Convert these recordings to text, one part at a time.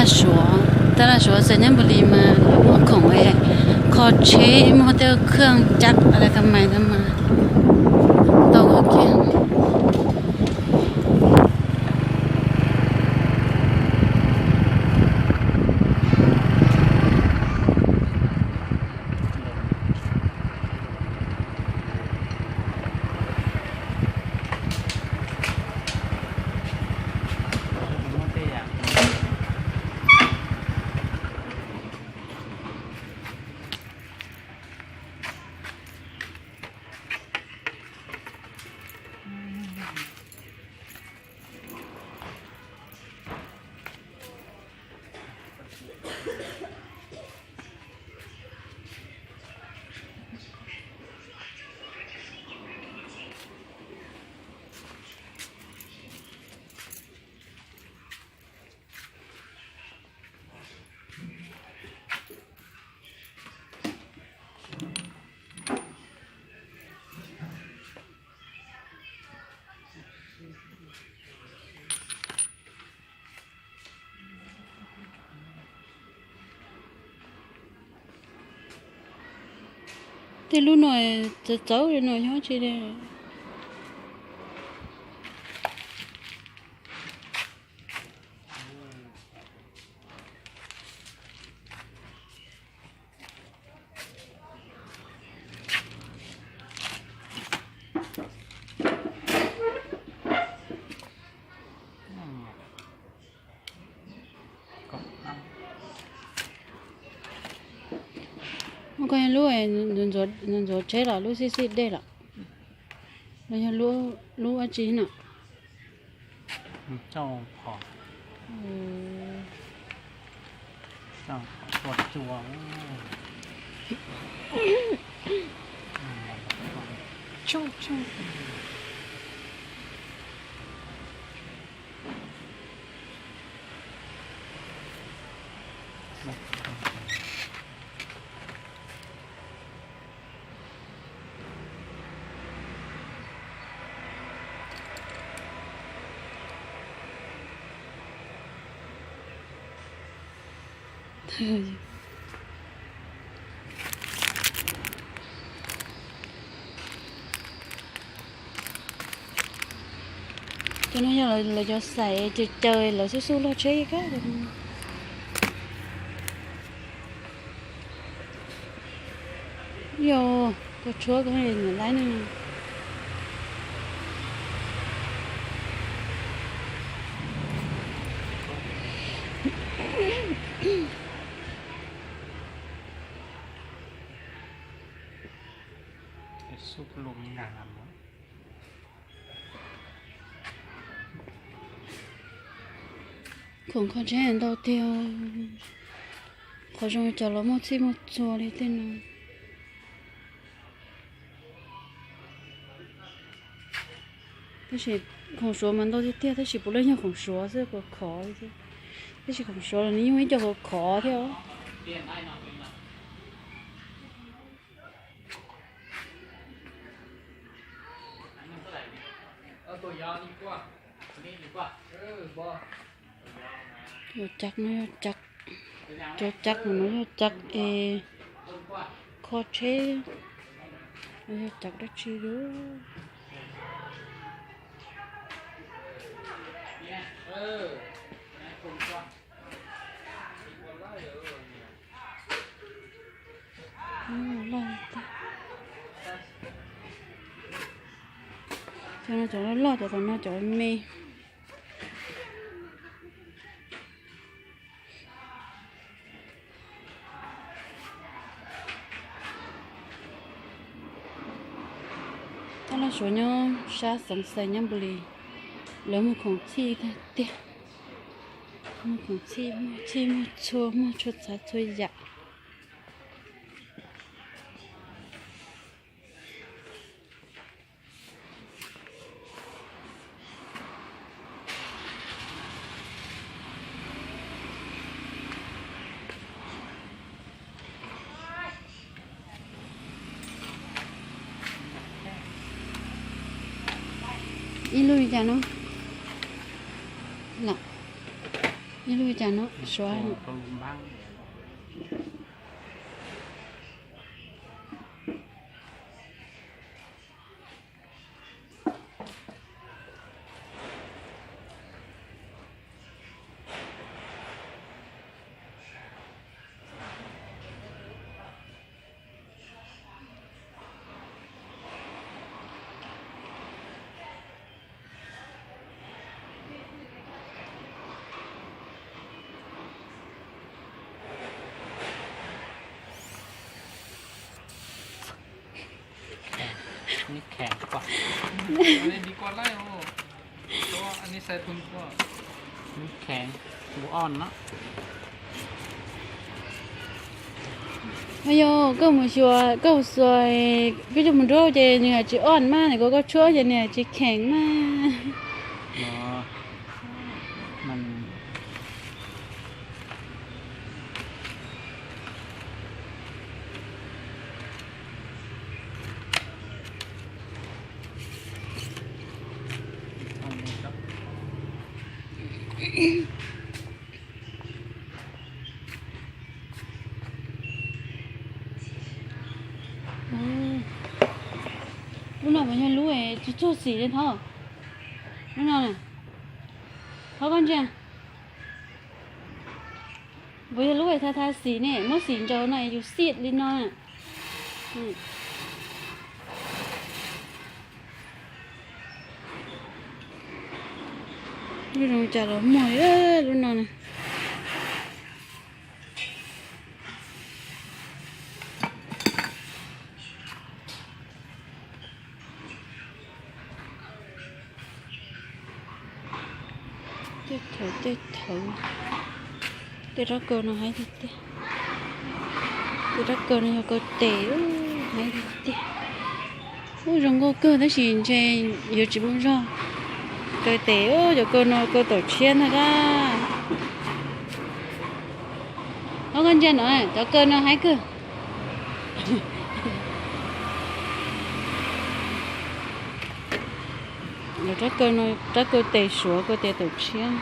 Suav, taj laj Suav xeem Nyab Npu Lis mas lawv muag khoom, kho tsheb, muag tej khwj cab a la ka mais no mas tau kiag. Tej lub no txawv txawv no yog tsi li. Muaj koj lub, ntxuav tsheb los lub xib xib dej los, los yog lub dab tsi na? Cov no yog lawv cov xaiv caws caws lawv xub xub log tsheb kab. Yog koj tshuab koj niam laib ne. Khoom kho tsheb ntau tiag. Qhov zoo cov los muaj txhij muaj txhua li tej no. Tab sis khoom suav mas ntau tiag tiag, tab sis puav leej yog khoom suav xwb, kuv khov li thiab. Tab sis khoom suav los nws yeej muaj ib co khov khov thiab os. Yog cav no yog cav, cov cav no yog cav es kho tsheb, no yog cav dab tsi lub. Cov no cov loj loj, cov tom no cov me. Taj laj suav nyob sab xeev Xais Nyab Npu Lis, lawv muag khoom txhij tiag tiag. Muag khoom txhij, muag txhij muag txhua, muag txhua txhab txhua yam. Ib lub li cas no? Los, Ib lub cas no suav. Yog koj mus xyuas, koj mus xyuas, koj coj mus nruab ces nws tsis oj mas, koj tshuab ces nws tsis kheev mas. Lub no puas yog lub tsis txuag xim li Thov? Lub no, Thov koj ntsia, puas yog lub tha tha xim ne, muab xim ntsaus no yus xim li no. Lub zoo cas los muag lub no na. Tej thawv tej thawv, tej rab kaw no haib tiag tiag. Tej rab kaw no yog kaw tes, haib tiag tiag. Ub, zoo nkauj kawg tab sis ntshe yuav tsis muaj zog. Kaw tes, cov kaw no kaw taum tshiab ntag. Ob, koj ntsia no, cov kaw no haib kawg. Rab kaw no, rab kaw tes suav, kaw tes taum tshiab.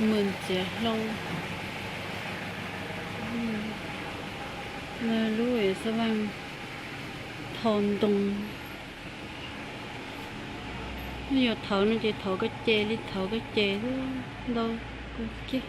Mws txiav hlau. Lub xab vaj thau ntoo. Yog thawv no ces thawv ko ces li, thawv ko ces ntau kawg kiag.